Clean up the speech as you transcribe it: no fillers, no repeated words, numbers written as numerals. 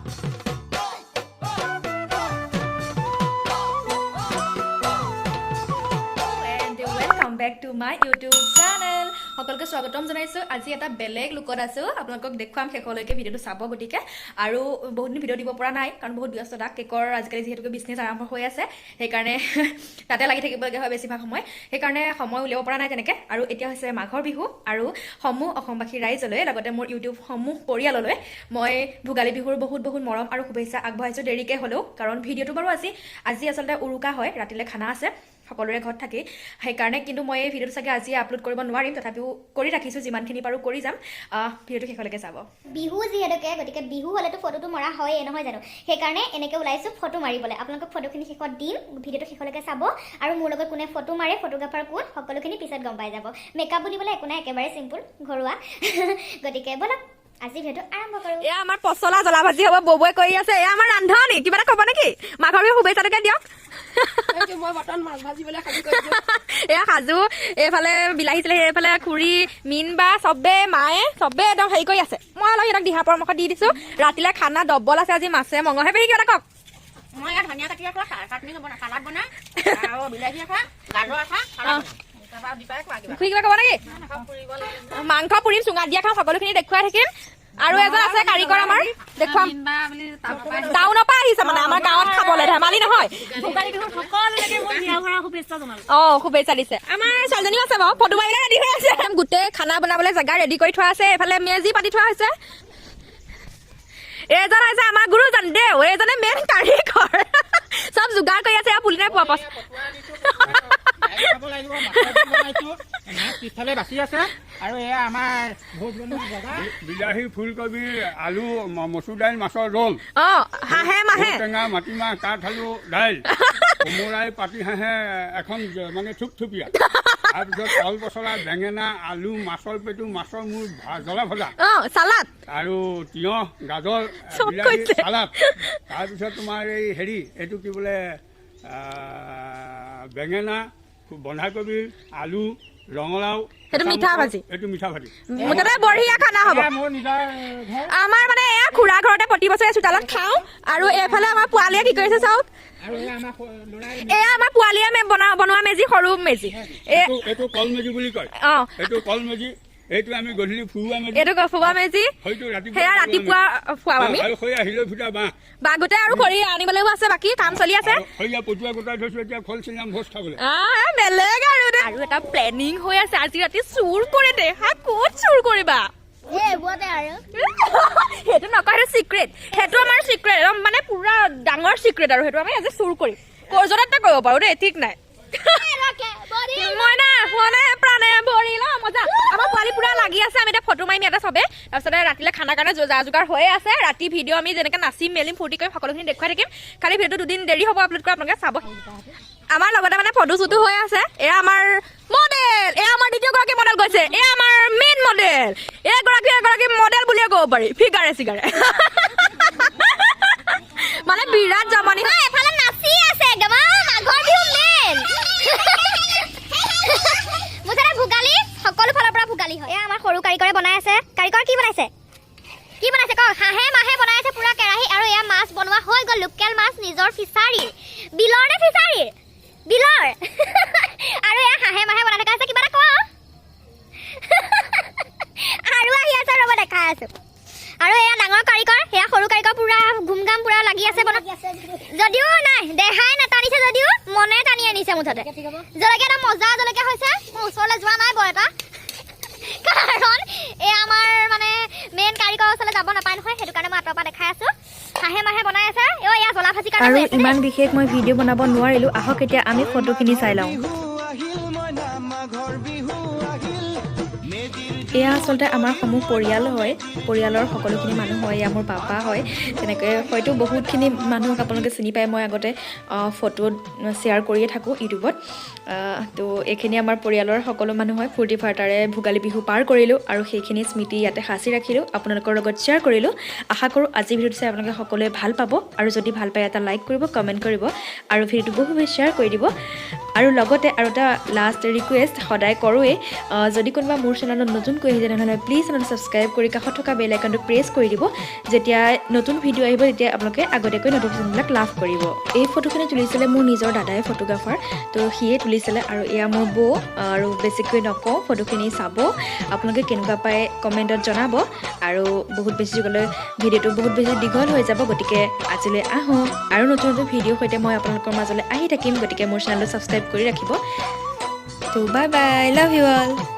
And welcome back to my YouTube channel. সকলোকে স্বাগতম জনাইছোঁ। আজি এটা বেলেগ লুকত আছোঁ, আপোনালোকক দেখুৱাম, শেষলৈকে ভিডিঅ'টো চাব। গতিকে আৰু বহুত দিন ভিডিঅ' দিব পৰা নাই, কাৰণ বহুত ব্যস্ততা। কেকৰ আজিকালি যিহেতুকে বিজনেছ আৰম্ভ হৈ আছে, সেইকাৰণে তাতে লাগি থাকিবলগীয়া হয় বেছিভাগ সময়। সেইকাৰণে সময় উলিয়াব পৰা নাই তেনেকৈ। আৰু এতিয়া হৈছে মাঘৰ বিহু আৰু সমূহ অসমবাসী ৰাইজলৈ, লগতে মোৰ ইউটিউব সমূহ পৰিয়াললৈ মই ভোগালী বিহুৰ বহুত বহুত মৰম আৰু শুভেচ্ছা আগবঢ়াইছোঁ, দেৰিকৈ হ'লেও। কাৰণ ভিডিঅ'টো বাৰু আজি আচলতে উৰুকা হয়, ৰাতিলৈ খানা আছে সকলোৰে ঘৰত থাকি, সেইকাৰণে। কিন্তু মই এই ভিডিঅ'টো চাগে আজি আপলোড কৰিব নোৱাৰিম, তথাপিও কৰি ৰাখিছোঁ, যিমানখিনি পাৰোঁ কৰি যাম। ভিডিঅ'টো শেষলৈকে চাব। বিহু যিহেতুকে, গতিকে বিহু হ'লেতো ফটোটো মৰা হয়েই, নহয় জানো? সেইকাৰণে এনেকৈ ওলাইছোঁ ফটো মাৰিবলৈ। আপোনালোকক ফটোখিনি শেষত দিম, ভিডিঅ'টো শেষলৈকে চাব। আৰু মোৰ লগত কোনে ফটো মাৰে, ফটোগ্ৰাফাৰ কোন, সকলোখিনি পিছত গম পাই যাব। মেকআপ বুলিবলৈ একো নাই, একেবাৰে চিম্পুল, ঘৰুৱা। গতিকে ব'লক, আজি ভিডিঅ'টো আৰম্ভ কৰোঁ। এয়া আমাৰ পচলা জ্বলা ভাজি হ'ব, ববৌৱে কৰি আছে। এয়া আমাৰ ৰান্ধনি, কিবা এটা ক'ব নেকি? মাঘৰ বিহু শুভেচ্ছাটোকে দিয়ক। মই বৰ্তমান মাছ ভাজিবলৈ সাজু কৰিছোঁ। এয়া সাজু। এইফালে বিলাহী চিলাহী, এইফালে খুৰী, মিন বা, চবে, মায়ে চবে একদম হেৰি কৰি আছে। মই অলপ সিহঁতক দিহা পৰামৰ্শ দি দিছোঁ। ৰাতিলে খানা ডবল আছে আজি, মাছে মঙহে। পেহী, কিবা এটা কওক। মই ইয়াত ধনিয়া কাটি আছো, চাটনি বনাই, চালাড বনাই আৰু বিলাহী আছে, গাজৰ আছে, চালাড বনাই। তাৰপৰা দীপাই খোৱা কিবা। খুৰী, কিবা ক'ব নেকি? পুৰিব লাগিব। মাংস পুৰিম, চুঙাত দিয়া খাম, সকলোখিনি দেখুৱাই থাকিম। আৰু এজন আছে কাৰিকৰ আমাৰ, দেখুৱাম। টাউনৰ পৰা আহিছে মানে আমাৰ গাঁৱত খাবলৈ, ধেমালি নহয়। ভোগালী বিহুত সকলোলৈকে মোৰ হিয়া ভৰা শুভেচ্ছা জনালো। অ, শুভেচ্ছা দিছে। আমাৰ ছোৱালীজনীও আছে বাৰু, ফটো মাৰিবলৈ ৰেডি হৈ আছে। একদম গোটেই খানা বনাবলৈ জেগা ৰেডি কৰি থোৱা আছে। এইফালে মেজি পাতি থোৱা হৈছে। এইজন হৈছে আমাৰ গুৰুজন দেও, এইজনে মেইন কাৰিকৰ, চব যোগাৰ কৰি আছে। এয়া পুলিনে পোৱা পাছ খাব লাগিব, মাছৰ জোল বনাইছো, মাছ পিছফালে বাচি আছে আৰু এয়া আমাৰ ভোজ বনোৱা জেগা। বিলাহী, ফুলকবি, আলু, মচুৰ দাইল, মাছৰ জোল। অ, হাঁহে মাহে। টেঙা, মাটিমাহ, কাঠ আলু, দাইল, কোমোৰাই পাতি হাঁহে এখন মানে থুপথুপীয়া, তাৰপিছত কল পচলা, বেঙেনা, আলু, মাছৰ পেটু, মাছৰ মূৰ জ্বলা ভজা। অ, চালাড। আৰু তিয়ঁহ, গাজৰ, চব বিলাহী কৈছে। চালাড। তাৰপিছত তোমাৰ এই হেৰি, এইটো কি বোলে, বেঙেনা, বন্ধাকবি, আলু, ৰঙালাও। সেইটো মিঠা ভাজি। এইটো মিঠা ভাজি। মুঠতে বঢ়িয়া খানা হ'ব। এয়া মোৰ নিজৰ ঘৰ। আমাৰ মানে এয়া খুৰা ঘৰতে প্ৰতি বছৰে চোতালত খাওঁ। আৰু এইফালে আমাৰ পোৱালীয়ে কি কৰিছে চাওক। আৰু এয়া আমাৰ ল'ৰাই। এয়া আমাৰ পোৱালীয়ে বনোৱা মেজি, সৰু মেজি। এইটো কল মেজি বুলি কয়। এইটো কল মেজি, এইটো আমি গধূলি ফুৰোৱা মেজি। এইটো ফুৱা মেজি। হয়তো ৰাতিপুৱা। সেয়া ৰাতিপুৱা ফুৱাম আমি। আৰু সেই আহিলে ফুটা বাঁহ। বা, গোটেই আৰু খৰি আনিবলৈও আছে, বাকী কাম চলি আছে। আৰু সৈয়া পটুৱা গোটাই থৈছো, এতিয়া খোল চিঙাম ভোজ খাবলৈ। বেলেগ আৰু দে। আৰু এটা প্লেনিং হৈ আছে, আজি ৰাতি চুৰ কৰি দেহা। ক'ত চুৰ কৰিবা? এইবোৰতে আৰু। সেইটো নকয়, সেইটো চিক্ৰেট। সেইটো আমাৰ চিক্ৰেট, একদম মানে পুৰা ডাঙৰ চিক্ৰেট। আৰু সেইটো আমি আজি চুৰ কৰিম, য'তে কৰিব পাৰো দেই, ঠিক নাই। মই না হোৱা নাই, প্ৰাণে ভৰি ল মজা। আমাৰ পোৱালি পুৰা লাগি আছে। আমি এতিয়া ফটো মাৰিম ইয়াতে চবে। তাৰপিছতে ৰাতিলে খানা কাৰণে যা যোগাৰ হৈয়ে আছে। ৰাতি ভিডিঅ' আমি যেনেকে নাচিম মেলিম, ফূৰ্তি কৰিম, সকলোখিনি দেখুৱাই থাকিম। খালি ভিডিঅ'টো দুদিন দেৰি হ'ব আপলোড কৰা, আপোনালোকে চাব। আমাৰ লগতে মানে ফটো শ্বুটো হৈ আছে। এয়া আমাৰ মডেল, এয়া আমাৰ দ্বিতীয়গৰাকী মডেল গৈছে, এয়া আমাৰ মেইন মডেল। এগৰাকী এগৰাকী মডেল বুলিয়ে ক'ব পাৰি, ফিগাৰে চিগাৰে মানে বিৰাট জমনি। এফালে নাচি আছে একদম। মাঘৰ বিহু মেইন, মুঠতে ভোগালী সকলো ফালৰ পৰা ভোগালী হয়। এয়া আমাৰ সৰু কাৰিকৰে বনাই আছে। কাৰিকৰ, কি বনাইছে, কি বনাইছে কওক? হাঁহে মাহে বনাই আছে পুৰা কেৰাহী। আৰু এয়া মাছ বনোৱা হৈ গ'ল, লোকেল মাছ, নিজৰ ফিচাৰীৰ, বিলৰ নে ফিচাৰীৰ? বিলৰ। আৰু এয়া হাঁহে মাহে বনাই থকা আছে। কিবা এটা কোৱা। আৰু আহি আছে, ৰ'ব, দেখাই আছো। আৰু এয়া ডাঙৰ কাৰিকৰ, সেয়া সৰু কাৰিকৰ, পুৰা ঘুম ঘাম পুৰা লাগি আছে বনা। যদিও নাই দেহাই নাটানিছে যদিও মনে টানি আনিছে। মুঠতে জলকীয়া এটা মজা জলকীয়া হৈছে। মই ওচৰলৈ যোৱা নাই বৰ এটা, কাৰণ এই আমাৰ মানে মেইন কাৰিকৰ ওচৰলৈ যাব নাপায় নহয়, সেইটো কাৰণে মই আঁতৰৰ পৰা দেখাই আছো। হাঁহে মাহে বনাই আছে। অ, এয়া জ্বলা ভাজি কাৰণে আৰু হৈ আছে দেই। ইমান বিশেষ মই ভিডিঅ' বনাব নোৱাৰিলোঁ। আহক, এতিয়া আমি ফটোখিনি চাই লওঁ। বিহু আহিল মইনা, মাঘৰ বিহু আহিল, মেজিৰ এয়া আচলতে আমাৰ সমূহ পৰিয়াল হয়, পৰিয়ালৰ সকলোখিনি মানুহ হয়। এয়া মোৰ পাপা হয়। তেনেকৈ হয়তো বহুতখিনি মানুহক আপোনালোকে চিনি পায়, মই আগতে ফটোত শ্বেয়াৰ কৰিয়ে থাকোঁ ইউটিউবত। তো এইখিনি আমাৰ পৰিয়ালৰ সকলো মানুহ হয়। ফূৰ্তি ফাৰ্তাৰে ভোগালী বিহু পাৰ কৰিলোঁ আৰু সেইখিনি স্মৃতি ইয়াতে সাঁচি ৰাখিলোঁ, আপোনালোকৰ লগত শ্বেয়াৰ কৰিলোঁ। আশা কৰোঁ আজি ভিডিঅ'টো চাই আপোনালোকে সকলোৱে ভাল পাব। আৰু যদি ভাল পায়, এটা লাইক কৰিব, কমেণ্ট কৰিব আৰু ভিডিঅ'টো বহু শ্বেয়াৰ কৰি দিব। আৰু লগতে আৰু এটা লাষ্ট ৰিকুৱেষ্ট সদায় কৰোঁৱেই, যদি কোনোবা মোৰ চেনেলত নতুনকৈ আহিছে তেনেহ'লে প্লিজ চেনেলটো ছাবস্ক্ৰাইব কৰি কাষত থকা বেল আইকনটো প্ৰেছ কৰি দিব। যেতিয়া নতুন ভিডিঅ' আহিব তেতিয়া আপোনালোকে আগতীয়াকৈ নটিফিকেশ্যনবিলাক লাভ কৰিব। এই ফটোখিনি তুলিছিলে মোৰ নিজৰ দাদাই, ফটোগ্ৰাফাৰ, তো সিয়ে তুলিছিলে। আৰু এয়া মোৰ বৌ। আৰু বেছিকৈ নকওঁ, ফটোখিনি চাব আপোনালোকে, কেনেকুৱা পায় কমেণ্টত জনাব। আৰু বহুত বেছি গ'লে ভিডিঅ'টো বহুত বেছি দীঘল হৈ যাব, গতিকে আজিলৈ আহোঁ। আৰু নতুন নতুন ভিডিঅ'ৰ সৈতে মই আপোনালোকৰ মাজলৈ আহি থাকিম, গতিকে মোৰ চেনেলটো ছাবস্ক্ৰাইব কৰি ৰাখিব। তো bye bye, love you all.